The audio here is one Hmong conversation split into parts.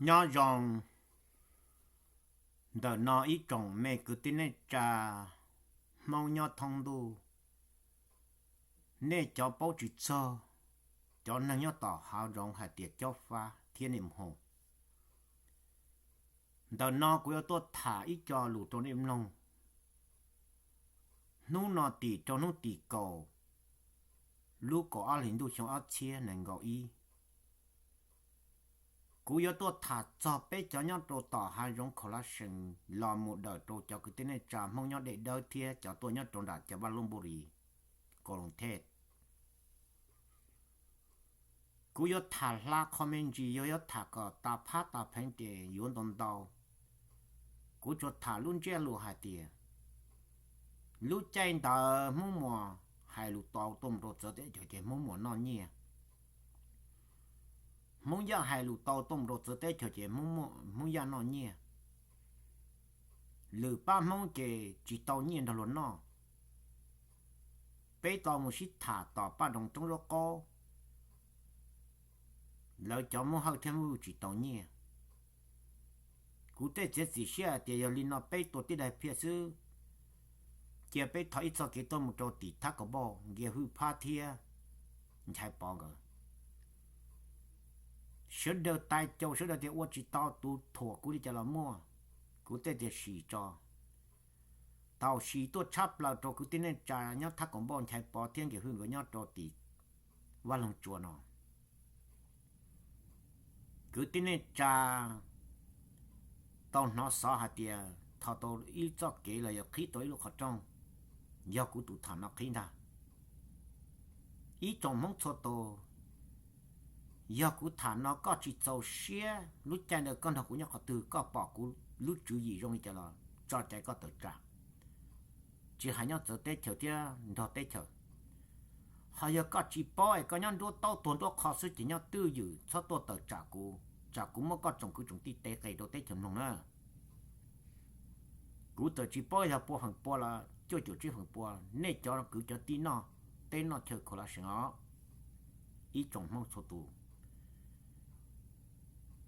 Nyob zoo ntawm no ib tsoom me kwv tij neej tsa Hmoob nyob thoob ntuj, nej cov paub tsis txog cov neeg nyob tom hav zoov hais tias Cob Fab thiab Niam Hoo. Ntawm no kuv yuav tuaj tham ib co lus rau nej mloog. Hnub no tim rau hnub tim kaum lub kaum ob hlis ntuj xyoo ob txhiab nees nkaum ib, kuv yuav tuaj tham txog peb cov nyob rau tom hav zoov Khaus Laj Sees los mus dawm rau cov kwv tij neej tsa Hmoob nyob Dej Dawb thiab cov tuaj nyob rau nram cov vaj Lub Npub Lis, Kaus Loos Thej. Kuv yuav tham hla qho me ntsis, yog yuav tham kom tas phab tas pheev ces yuav ntau ntau. Kuv tsuas tham lub ntsiab lus hais tias lub caij ntawd Hmoob Muas hais lus tau tuaj mus rau txawv teb chaws ces Hmoob Muas noj nyiaj. Hmoob Yaj hais lus tau tuaj mus rau txawv teb chaws ces Hmoob Yaj noj nyiaj. Lwm pab Hmoob ces tsis tau nyiaj nrog luag noj. Peb tau mus sib tham tom paj nroog Roob Zaub Qaub, lawv cov Hmoob Hawj thiab Hmoob Vwj tsis tau nyiaj. Kuv tej txiav txim siab hais tias yog li no peb tua tib daim phiaj xwb, cia peb thov ib txoj kev tuaj mus rau tim Thab Kaus Npauj, Nkias Hwj Phab thiab Nchaiv Pov nkawd. Sawv daws tais caus sawv daws tias ua tsis tau, tus thuam kuv li cas los muaj. Kuv tej tias sim tso. Tau sim tuaj tshab plaws rau kwv tij neej tsa nyob Thab Kaus Npauj, Nchaiv Pov thiab Nkias Hwj nkawd nyob rau tim Vaj Loog Tsua no. Kwv tij neej tsa tau hnov xov hais tias thov tau ib txoj kev los yog qhib tau ib lub qhov rooj, yog kuv tus tham no qhib ntag. Ib tsoom Hmoob txhua tus, yog kuv tham no koj tsis txaus siab, lub caij ntawd koj nrog kuv nyob qhov twg, koj pom kuv lub tswv yim zoo li cas los tso cai koj tawm tsam, tsis hais nyob txawv teb chaws thiab nrog teb chaws. Ho yog koj tsis paub es koj nyob nruab taub tuag nruab qho xwb ces nyob twj ywm txhob tuaj tawm tsam kuv, tsam kuv muab koj tsoom kwv tsoom tij tes qes rau teb chaws mloog na. Kuv txawm tsis paub yog pua feem pua los cuaj caum tsib feem pua, nej cov kwv cov tij noj teb noj chaw khaus las sees os, ib tsoom Hmoob txhua tus.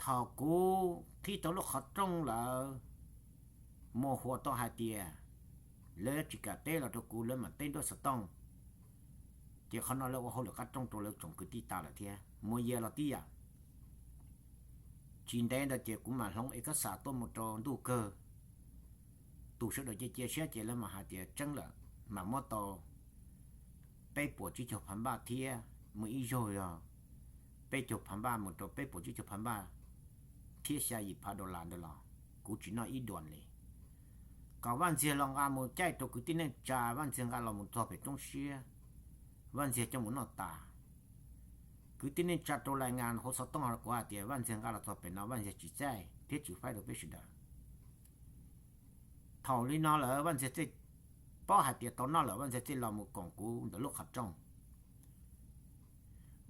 Thaum kuv qhib tau lub qhov rooj lawm, mus huas tau hais tias lawv yuav tsis kam teb los rau kuv, lawv mam teb nruab xov tooj, ces qhov no lawv ua hauj lwm qab rooj rau lawv tsoom kwv tij tas lawm thiab. Mus Yas los tib yam. Tsis ntev ntawd ces kuv mam hloov es kab xas tuaj mus rau ntuj kawg. Tus sawv daws cia cia siab ces lawv mam hais tias tseeb lawm, mam muab tau peb puas tsib caug phav npaj thiab mus ib zaug yog peb caug phav npaj mus rau peb puas tsib caug phav npaj thiab xya yim phav dollar ntawd los kuv tsis noj ib duas li. Kom Vaj Ntxiag los nqa mus caij rau kwv tij neej tsa, Vaj Ntxiag nqa los mus txog pem roob siab, Vaj Ntxiag coj mus noj tas. Kwv tij neej tsa rau lais ngas hauv xov tooj kuv hais tias Vaj Ntxiag nqa los txog pem no Vaj Ntxiag tsis txaij thiab tsis faib rau peb sawv daws. Thaum li no lawm Vaj Ntxiag thiaj paub hais tias tau noj lawm, Vaj Ntxiag thiaj los mus koom kuv ntawm lub qhov rooj.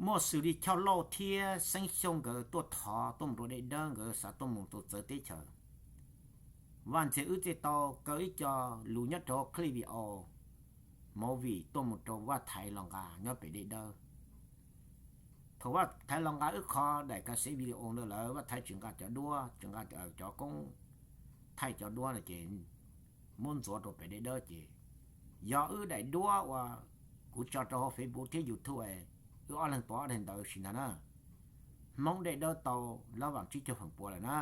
Muaj xws li Choj Lauj thiab Xeeb Xyooj nkawd tuaj thov tuaj mus rau Dej Dawb, nkawd xav tuaj mus rau txawv teb chaws. Vaj Ntxiag wb thiaj tau kaw ib co lus nyob rau clip video movie tuaj mus rau Vaj Thaiv los nqa nyob pem Dej Dawb. Thaum Vaj Thaiv los nqa wb qhov daim ka xev video ntawd lawm, Vaj Thaiv tsis nqa cov duab, tsis nqa cov koob thaij cov duab no ces muab ntxuav rau pem Dej Dawb ces yog wb daim duab uas kuv tso rau hauv Facebook thiab YouTube, wb ob leeg tua ob leeg ntawd sim ntag na. Hmoob Dej Dawb tau lab vam tsib caug feem pua lawm na.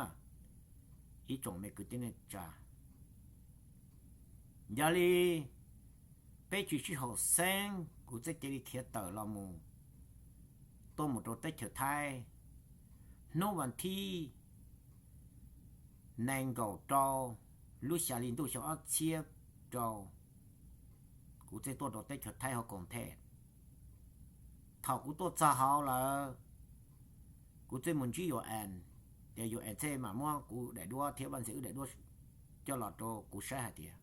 Ib tsoom me kwv tij neej tsa, yog li peb tsis sib haum xeeb kuv txoj cia li khiav tawm los mus, tuaj mus rau teb chaws Thaib. Hnub vas thib nees nkaum rau lub xya hli ntuj xyoo ob txhiab rau, kuv thiaj tuaj rau teb chaws Thaib hauv Koom Thej. Thaum kuv tuaj txog hauv lawm, kuv thiaj mus ntsib Yuam Ees, ces Yuam Ees thiaj mam muab kuv daim duab thiab Vaj Ntxiag wb daim duab coj los rau kuv saib hais tias,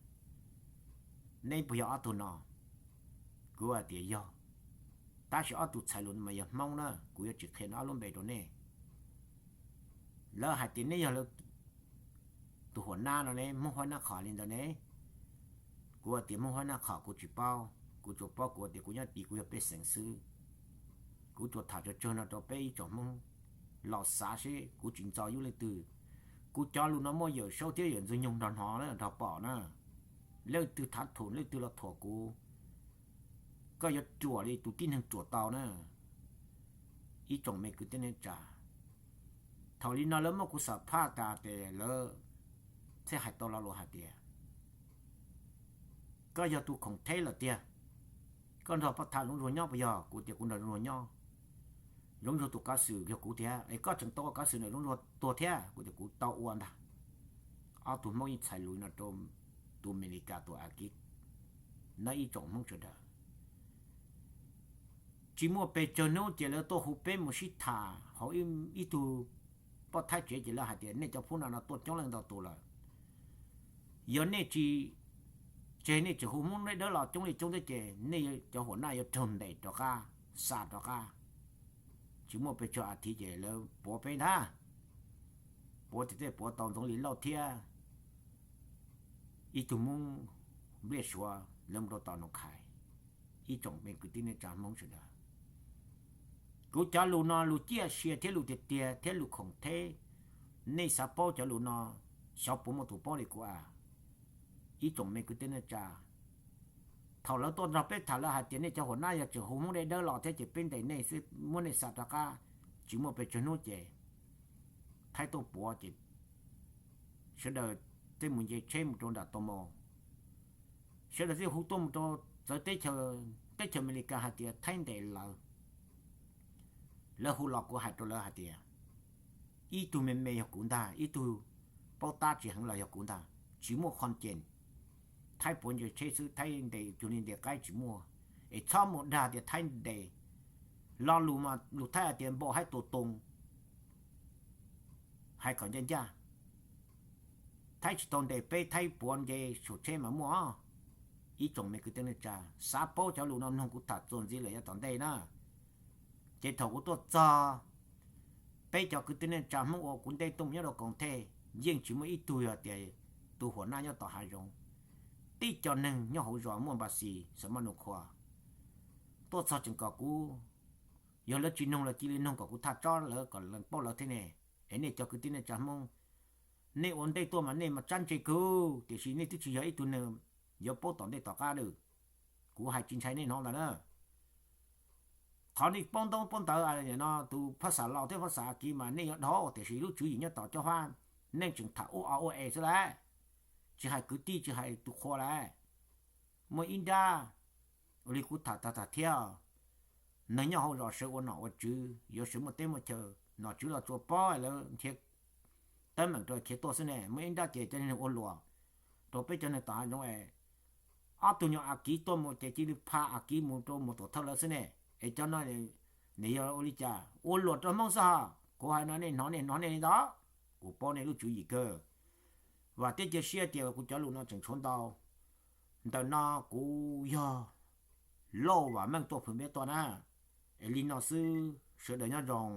neb puas yog ob tug no? Kuv hais tias yog, tab sis ob tug txhais lus mas yog Hmoob na, kuv yuav tsis qhia nws ob lub npe rau nej. Lawv hais tias neb yog lawv tus huam nab no ne, Hmoob Huab Nab Qhom li ntawd ne. Kuv hais tias Hmoob Huab Nab Qhom kuv tsis paub, kuv tsuas paub kuv tias kuv nyob tid kuv yog pej xeem xwb. Kuv tsuas tham tsawg tsawg no rau peb ib tsoom Hmoob los xav seb kuv tsis ntxo yub leej twg. Kuv cov lus no muaj Yawm Saub thiab Yawm Ntxwg Nyoog nrog hnov na, nrog pom na. Leej twg thav thuam leej twg los thuam kuv, koj yuav ruam li tus tib neeg ruam tau na. Ib tsoom me kwv tij neej tsa, thaum li no lawv muab kuv xam phaj tas ces lawv thiaj hais tau lo lus hais tias, koj yog tus khoom theb lawm tiag, koj nrog poj thab Zoov Zuag nyob puas yog? Kuv tias kuv nrog Zoov Zuag nyob. Zoov Zuag tus kav xwm yog kuv tiag es koj tseem tau ua kav xwm ntawm Zoov Zuag tuag thiab? Kuv tias kuv tau ua ntag. Ob tug Hmoob yeej txhais lus no rau tus Amelikas tus Akiv. Nab ib tsoom Hmoob sawv daws, tsis muaj pes tsawg hnub ces lawv tuaj hu peb mus sib tham hauv ib tug poj thab tsev ces lawv hais tias nej cov phub no no tuaj coob leej ntau tus lawm. Yog nej tsis tseg, nej tseem hu Hmoob Dej Dawb los coob li coob thiab ces nej cov huam naj yuav raug ntes rov qab, xa rov qab. Tsis muaj pes tsawg as thiv ces lawv puav peb ntag. Puav tias tej puav tau Ntxoov Lis Lauj thiab ib tug Hmoob Npliaj Suav lawv mus rau tom Noom Khais. Ib tsoom me kwv tij neej tsa Hmoob sawv daws, kuv cov lus no lus ciaj sia thiab lus tiag tiag thiab lus khoom theb, nej xav paub cov lus no, xyov puas muaj tus paub li kuv a. Ib tsoom me kwv tij neej tsa, thaum lawv tuaj nrog peb tham lawv hais tias nej cov huam naj yog tseem hu Hmoob Dej Dawb los thiab ces peb ntes nej xwb, muab nej xa rov qab, tsis muaj pes tsawg hnub ces Thaib tuaj puav ces sawv daws thiaj mus nce tsheb mus rau nram Tau Mau. Sawv daws thiaj hu tuaj mus rau txawv teb chaws, teb chaws Amelikas hais tias Thaib ntes lawv. Lawv hu los kuv hais rau lawv hais tias ib tug me me yog kuv ntag, ib tug paub tab tsis heev los yog kuv ntag, tsis muaj qhov ces. Thaib puav nce tsheb xwb, Thaib ntes cuag li ntes qaib tsis muaj. Es txhob mus dag tias Thaib ntes. Lo lus mas lus Thaib hais tias npaum haib tus too, hais kom ncaj ncaj. Thaib tsis tau ntes peb, Thaib puav nce saum tsheb mas muaj. Ib tsoom me kwv tij neej tsa, xav paub cov lus no mloog kuv tham txuas ntxiv lawm yav tom ntej na. Ces thaum kuv tuaj txog, peb cov kwv tij neej tsa Hmoob uas kuv nte tuaj mus nyob rau Koom Thej yeej tsis muaj ib tug yog tias tus huam naj nyob tom hav zoov. Tib co neeg nyob hauv zos muaj npa xis xav maj nus khua tuaj txog tseem kom kuv, yog lawv tsis noog los cia li noog kom kuv thaj tsob lawv kom lees paub lawv thiab ne. Es nej cov kwv tij neej tsa Hmoob, nej ua ntej tuaj mas nej mas tsab ntse kawg, tiam sis nej twb tsis yog ib tug neeg yuav paub tom ntej tom qab lawm. Kuv hais tsis ntshai nej hnov ntawd na. Qhov nej paub ntawv paub ntawv no, tus phaj xaj Laus thiab phaj xaj Akiv mas nej yuav dhau, tiam sis lub tswv yim nyob tom cob fab, nej tseem tham ua o ua es xwb lawm, tsis hais kwv tij tsis hais tus qhua lawm. Muaj ib nrab, ua li kuv tham tag tham thiab, neeg nyob hauv zos sawv ua nom ua tswv, yuav sawv muaj teb muaj chaw, nom tswv los tsuas paub lawv nrhiav teeb meem rau khiav tuaj xwb ne. Muaj ib nrab ces cov neeg ua luam rau peb cov neeg tom hav zoov es ob tug nyuag Akiv tuaj mus ces cia li pha Akiv mus rau mus tuam thawj lawv xwb ne. Es cov no nws yog ua li cas? Ua luam rau Hmoob xwb hos. Kuv hais no nej hnov nej hnov nej li ntawd, kuv paub nej lub tswv yim kawg. Vam thiab cia siab tias kuv cov lus no tseem tshuav ntau. Ntawm no kuv yog Lauj Vam Meej tuaj Phwm Npiab tuaj na. Es li no xwb, sawv daws nyob zoo.